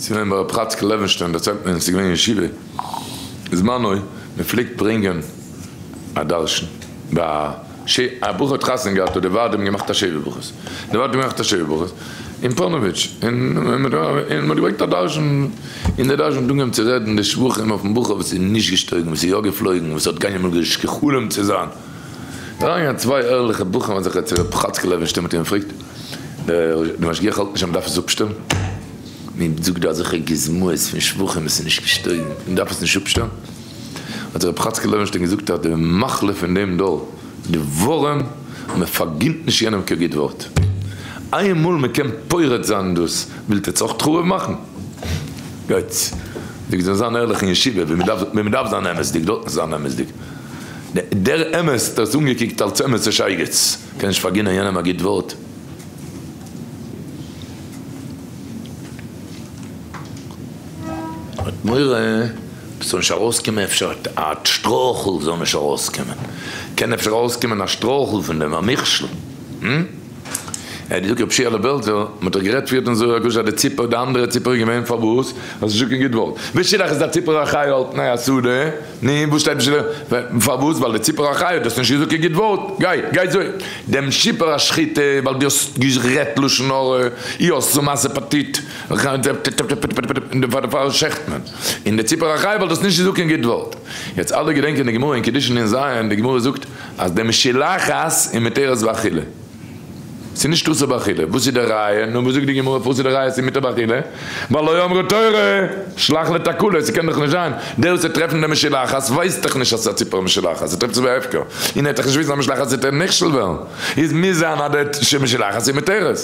ס'איז געווען ביי ר' חאצקל לעווענשטיין דערציילט מען ס'איז געווען אין ישיבה בזמנו מען פלעגט ברענגען א דרשן ביי א בחור האט חתונה געהאט האט די ועד אים געמאכט א שבע ברכות די ועד האט געמאכט א שבע ברכות אין פאנאוויטש און מען האט געברענגט א דרשן און דער דרשן האט אנגעהויבן צו רעדן די שבחים אויפן בחור וואס איז נישט געשטויגן וואס איז יא געפלויגן וואס האט קיינמאל נישט געחלומט צו זיין אריינגעגאנגען צוויי ערליכע בחורים אזעלכע צו ר' חאצקל לעווענשטיין האט אים געפרעגט די משגיח האלט נישט אז מען דארף עס אפשטעלן? מען זאגט דא אזעלכע גוזמאות פון שבחים עס איז נישט געשטויגן, מען דארף עס נישט אפשטעלן? האט ר' חאצקל לעווענשטיין געזאגט אז די מחלה פון דעם דור, די ווארעם, מען פארגינט נישט יענעם קיין גוט ווארט. איינמאל מען קען פורץ זיין דאס, ווילט עטס אויך חרוב מאכן? גייטס זאגט זאל זיין ערליך אין ישיבה ווי מען דארף זיין אמת'דיג, דארט זיין אמת'דיג. דער אמת האט עס אנגעקוקט אלס אמת'ע שייגעץ, קען נישט פארגינען יענעם א גוט ווארט. האט מורא ס'זאל נישט ארויסקומען אפשר א שטרויכל זאל נישט ארויסקומען, קען אפשר ארויסקומען א שטרויכל פון דעם א מכשול, הום? ער האט געזאגט רב שיעלע בעלזער, מ'האט דאך גערעדט פריערט אין זוהר הקדוש אז די ציפור די אנדערע ציפור איז געווען פארוואס? ווייל ס'איז נישטא קיין גוט ווארט, ושילח את הציפור החיה על פני השדה, נו וואס שטייט בשילח? פארוואס? ווייל די ציפור החיה האט דאס נישט געזאגט קיין גוט ווארט, גיי גיי זוי דעם שיפור השחיטה ווייל דו האסט גערעדט לשון הרע, אי האסט צו מעשה פתית, און דערפאר שעכט מען, און די ציפור החיה ווייל דו האסט נישט געזאגט קיין גוט ווארט. יעצט אלע געדענקען די גמרא אין קידושין נ ז, די גמרא זאגט אז די משולחת איז מותרת באכילה. ס'איז נישט אסור באכילה. וואס איז די ראיה? נו וואס זאגט די גמרא פארוואס איז די ראיה ס'איז מותר באכילה? ווייל לא אמרה תורה שלח לתקלה, ס'קען דאך נישט זיין, דער וואס וועט טרעפן די משולחת ווייסט דאך נישט אז ס'איז א ציפור משולחת, ער טרעפט עס ביי הפקר, און ער וועט דאך נישט וויסן אז משולחת וועט ער נכשל ווערן, איז מוז זיין אז די משולחת איז מותרת.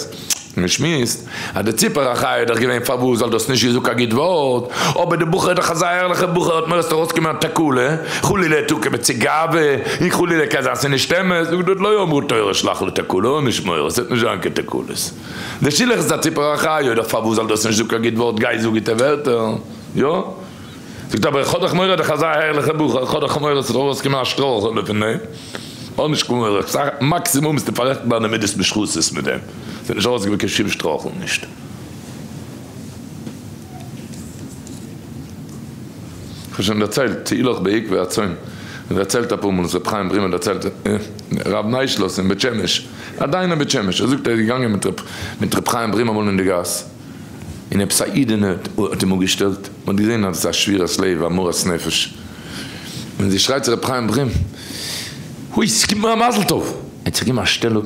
מען שמועסט אז די ציפור החיה איז דאך געווען פארוואס זאל דאס נישט געזאגט א גוט ווארט, אבער די בחור איז דאך אזא ערליכע בחור האט מורא ס'זאל ארויסקומען א תקלה, חלילה תקע בצוגאווה, און חלילה קען זיין ס'איז נישט אמת, זאגט דארט לא אמרו תורה שלח לתקלה, האב נישט מורא ס'וועט נישט זיין קיין תקלות. די שילח איז א ציפור החיה איז דאך פארוואס זאל דאס נישט זאגט א גוט ווארט גיי זאג גוטע ווערטער, יא? זאגט אבער איך האב דאך מורא דאך אזא הערליכע בחור איך האב דאך מורא ס'זאל ארויסקומען א שטרויכעלע פון דעם. האב נישט קיין מורא, סך מאקסימום איז צו פאררעכטן דיינע מידות משחתות מיט דעם, ס'וועט נישט ארויסקומען קיין שום שטרויכל נישט. כ'האב שוין דערציילט, תהילך בעקבי הצאן, און דערציילט אפאר מאל, עס ר' חיים ברימער דערציילט, רב ניישלאס אין בית שמש, א דיין אין בית שמש, ער זאגט ער איז געגאנגען מיט ר' חיים ברים אמאל אין די גאס, און עפעס א אידענע האט אים אפגעשטעלט, מען האט געזען אז עס איז א שבירת לב, א מרת נפש, און זי שרייט צו ר' חיים ברים, אוי ס'קומט מיר א מזל טוב! ער האט זיך געגעבן א שטעל אפ,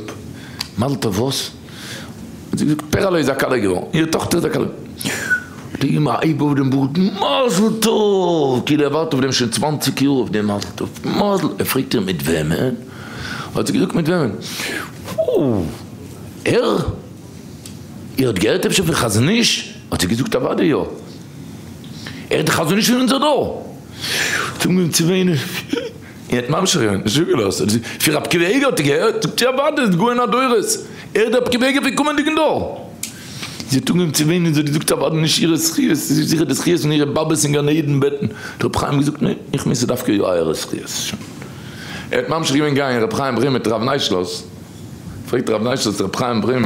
מזל טוב וואס? האט זי געזאגט, פערעלע איז א כלה געווארן, איר טאכטער איז א כלה. האט ער געגעבן א הייב אויף דעם בארד, מזל טוב! כאילו ער ווארט אויף דעם שוין צוואנציג יאר אויף דעם מזל טוב, מזל! ער פרעגט איר מיט וועמען? האט זי געזאגט מיט וועמען? אוי! ער? איר האט געהערט אפשר פון חזון איש? האט זי געזאגט אוודאי יא, ער איז דער חזון איש פון אונזער דור. האט אנגעהויבן צו וויינען, און האט ממשיך געווען, נישט אפגעלאזט, האט זי, פון רב עקיבא איגר האט איר געהערט? זאגט זי אוודאי, איז גאון הדורות, ער איז דער רב עקיבא איגר פון קומענדיגן דור. זי האט אנגעהויבן צו וויינען, זי האט געזאגט אוודאי נישט אירע זכיות, עס איז זיכער די זכיות פון אירע באבעס אין גן עדן בעטן. האט רבי חיים געזאגט ניין, איך מיין ס'איז דווקא יא אייערע זכיות. שוין. ער האט ממשיך געווען גיין, רבי חיים ברים מיט רב ניישלאס. פרעגט רב ניישלאס ר' חיים ברים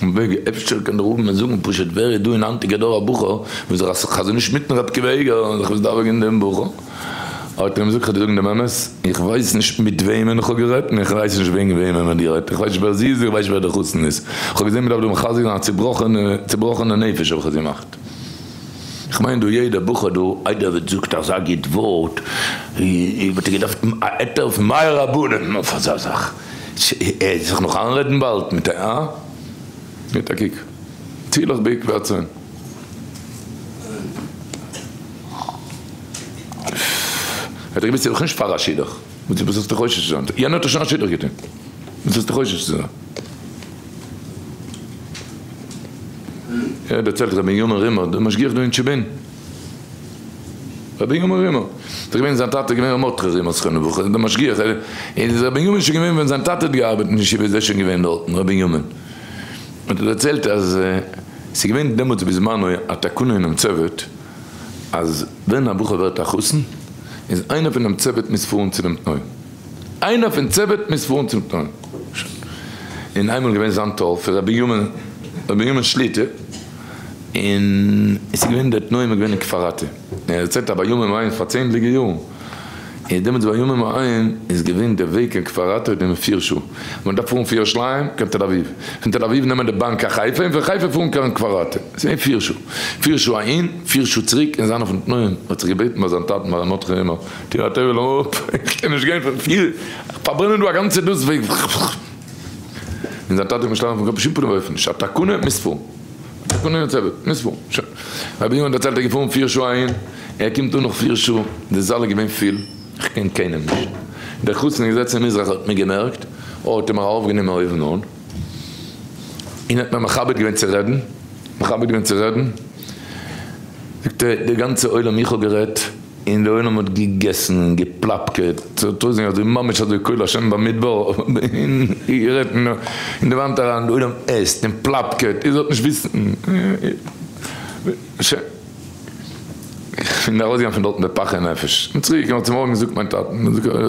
וועג אפשר קען דער רב מיר זאגן פשוט ווער איז דא אין היינטיגע דור א בחור וואס איז א חזון איש מיטן רב עקיבא איגר און זיך מזדווג אין דעם בחור האט ער אים געזאגט כ'וועל דיר זאגן דעם אמת איך ווייס נישט מיט וועמען איך האב גערעדט און איך ווייס נישט וועגן וועמען מען האט גערעדט איך ווייס נישט ווער זי איז איך ווייס נישט ווער דער חתן איז איך האב געזען מען דארף דא מחזק זיין א צובראכענע צובראכענע נפש האב איך עס געמאכט. כ'מיין דא יעדער בחור דא איידער ער זאגט אזא גוט ווארט וואלט ער געדארפט א היתר פון מאה רבנים אויף אזא זאך. ער וועט זיך נאך איינרעדן באלד מיט א אה? גיט א קוק. צי לך בעקבי הצאן. האט ער געוואוסט ס'איז דאך נישט פאר א שידוך. וואס האסטו חושש צו זיין? יענער האט דאך שוין א שידוך געטון. וואס האסטו חושש צו זיין? ער דערציילט ר' בנימין רימער, דער משגיח דא אין טשעבין. ר' בנימין רימער. איז געווען זיין טאטע איז געווען ר' מרדכי רימער זכרונו לברכה, דער משגיח. איז ר' בנימין שוין געווען ווען זיין טאטע האט געארבעט אין ישיבה איז ער שוין געווען דארטן, ר' בנימין. האט ער דערציילט אז ס'איז געווען דעמאלטס בזמנו א תקנה אינעם צוות אז ווען א בחור ווערט א חתן איז איינער פונעם צוות מוז פארן צו דעם תנאים. איינער פון צוות מוז פארן צום תנאים. שוין. און איינמאל געווען זיין תור פון רבי בנימין, רבי בנימין שליט"א. און עס איז געווען די תנאים איז געווען אין כפר אתא, ער דערציילט אז בימים ההם פאר צענדליגע יארן, און דעמאלטס בימים ההם איז געווען די וועג קיין כפר אתא איז פיר שעה, מען דארף פארן פון ירושלים קיין תל אביב, פון תל אביב נעמען די באן קיין חיפה און פון חיפה פארן קיין כפר אתא, עס איז געווען פיר שעה, פיר שעה אהין פיר שעה צוריק, און זיין אויפן תנאים האט זיך געבעטן ביי זיין טאטן ביי ר' מרדכי רימער, טו א טובה לאז אפ, איך קען נישט גיין פון פיר, איך פארברענען דא א גאנצע דאס וועג, און זיין טאטע האט אים געשלאגן אויפן קאפ בשום פנים ואופן נישט, א תקנה מוז פארן. תקנה יוצבת, מוז פארן, שוין. רבי יונה דערציילט ער איז געפארן פיר שעה אהין, ער קומט אן נאך פיר שעה, די זאל איז געווען פיל, איך קען קיינעם נישט, דער חתן איז געזעצן אין מזרח האט מיר געמערקט, האט ער מיך ארויפגענומען אויבן אן, און האט מיר מכבד געווען צו רעדן, מכבד געווען צו רעדן, זאגט ער, די גאנצע עולם איך האב גערעדט, און די עולם האט געגעסן און געפלאפקעט, ס'האט אויסגעזען אזוי ממש אזוי קול השם במדבר, און גערעדט אין די וואנט אריין, די עולם עסט און פלאפקעט, איר זאלט נישט וויסן, שוין, איך בין ארויסגעגאנגען פון דארטן בפחי נפש, און צוריק געקומען צומארגן זאגט מיין טאטע,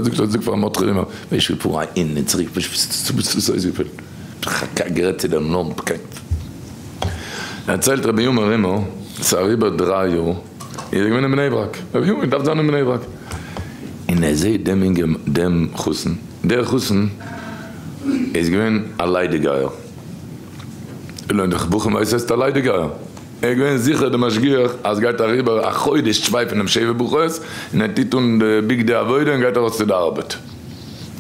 זאגט זאגט פאר מרדכי רימער, ווער איז געפארן אהין און צוריק, וואס האט דאס אויסגעפעלט, גערעדט צו דעם לאמפ, דערציילט רבי יונה רימער, ס'איז אריבער דריי יאר, איז ער געווען אין בני ברק, רבי יונה דארף זיין אין בני ברק, און ער זעט דעם אינגער דעם חתן, דער חתן איז געווען א ליידיגייער, און די בחורים ווייסט וואס הייסט א ליידיגייער, ער איז געווען זיכער די משגיח אז גייט אריבער א חודש צוויי פונעם שבע ברכות און ער טוט אן די בגדי עבודה און גייט ארויס צו די ארבעט,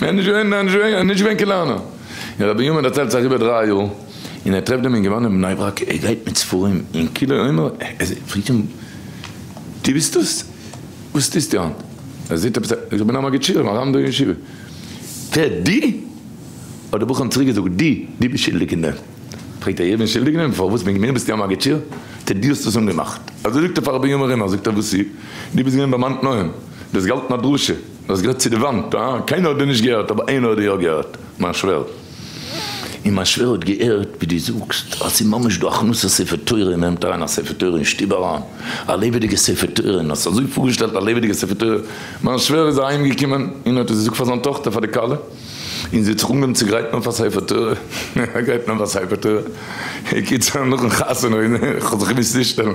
ער איז נישט געווען ער איז נישט געווען קיין לערנער, און רבי יונה דערציילט ס'איז אריבער דריי יאר. און ער טרעפט דעם אינגערמאן אין בני ברק, ער גייט מיט ספרים און כאילו אומר, ער פרעגט אים, דו ביסט דאס? וואס טוסטו היינט? ער זעט עפעס א, איך בין א מגיד שיעור אין א רמ ד ישיבה. ווער? דו? האט דער בחור אים צוריק געזאגט, דו, דו ביסט שולדיג אין דעם. פרעגט ער, איך בין שולדיג אין דעם? פארוואס וועגן מיר ביסטו א מגיד שיעור? זאגט ער, דו האסט עס אנגעמאכט. אזוי זאגט ער פאר רבי יונה רימער, זאגט ער, וואס איז? דו ביסט געווען ביי מיין תנאים, דו האסט געהאלטן א דרשה, דו האסט גערעדט צו די וואנט, אה, קיינער האט דיר נישט געהערט, אבער איינער האט דיר יא געהערט, מיין שווער. און מיין שווער האט געהערט ווי דו זאגסט אז ס'איז ממש דא הכנסת ספר תורה און מ'נעמט אריין א ספר תורה אין שטוב אריין, א לעבעדיגע ספר תורה, און האסט אזוי פארגעשטעלט א לעבעדיגע ספר תורה. מיין שווער איז אהיים געקומען און האט עס געזאגט פאר זיין טאכטער פאר די כלה, און זי האט זיך אנגעהויבן צו גרייטן אויף א ספר תורה, גרייטן אויף א ספר תורה, בקיצור נאכן חתונה, איך האב זיך געמוזט צושטעלן,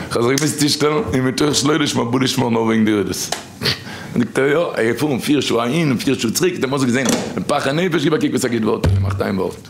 איך האב זיך געמוזט צושטעלן, און מתוך שלא לשמה בא לשמה נאר וועגן דיר איז דאס. זאגט ער יא, ער איז געפארן פיר שעה אהין און פיר שעה צוריק, דעמאלס האט ער געזען דעם פחי נפש, גיב א קוק וואס א גוט ווארט, ער מאכט איין ווארט.